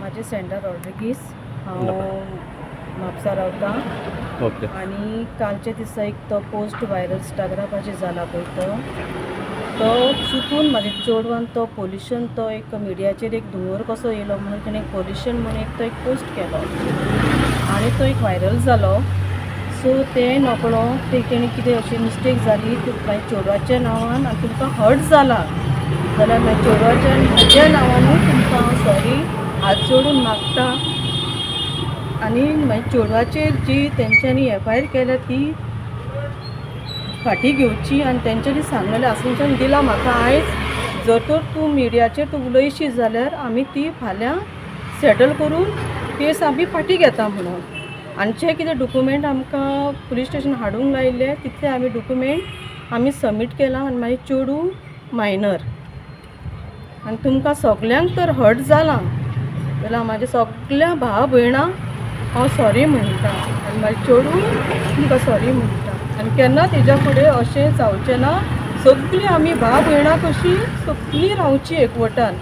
म्हाजें सेंड्रा रॉड्रिगीस, हांव म्हापसा रावता. ओके. आनी कालच्या दिसा एक तो पोस्ट व्हायरल इंस्टाग्रामाचेर जाला पळय, तो चुकून म्हाज्या चेडवान तो पोल्युशन, तो एक मिडियाचेर एक धुंवर कसो येयलो म्हणून तेणें पोल्युशन म्हणून एक तो एक पोस्ट केलो आनी तो एक व्हायरल जालो. सो तें नकळो ते तेणी कितें अशी मिस्टेक जाली ती मागीर चेडवाच्या नांवान आनी तुमकां हर्ट जाला जाल्यार मागीर चेडवाच्या म्हज्या नांवानूय तुमकां हांव सॉरी हात जोडून मागता. आनी मागीर चेडवाचेर जी तेंच्यांनी एफ I R केल्या ती फाटीं घेवची आनी तेंच्यांनी सांगलेलें आश्वासन दिलां म्हाका आयज, जर तर तूं मिडियाचेर तूं उलयशी जाल्यार आमी ती फाल्यां सेटल करून केस आमी फाटीं घेता म्हणून. आनी जे कितें डॉक्युमेंट आमकां पुलीस स्टेशन हाडूंक लायिल्ले तितले आमी डॉक्युमेंट आमी सबमीट केला. आनी मागीर चेडूं मायनर आनी तुमकां सगल्यांक तर हर्ट जालां जाल्यार म्हाज्या सगल्या भाव भयणांक हांव सॉरी म्हणटा आनी म्हाजें चेडूं तुमकां सॉरी म्हणटा. आनी केन्ना तेज्या फुडें अशें जावचें ना. सगळीं आमी भाव भयणां कशीं सगळीं रावचीं एकवटान.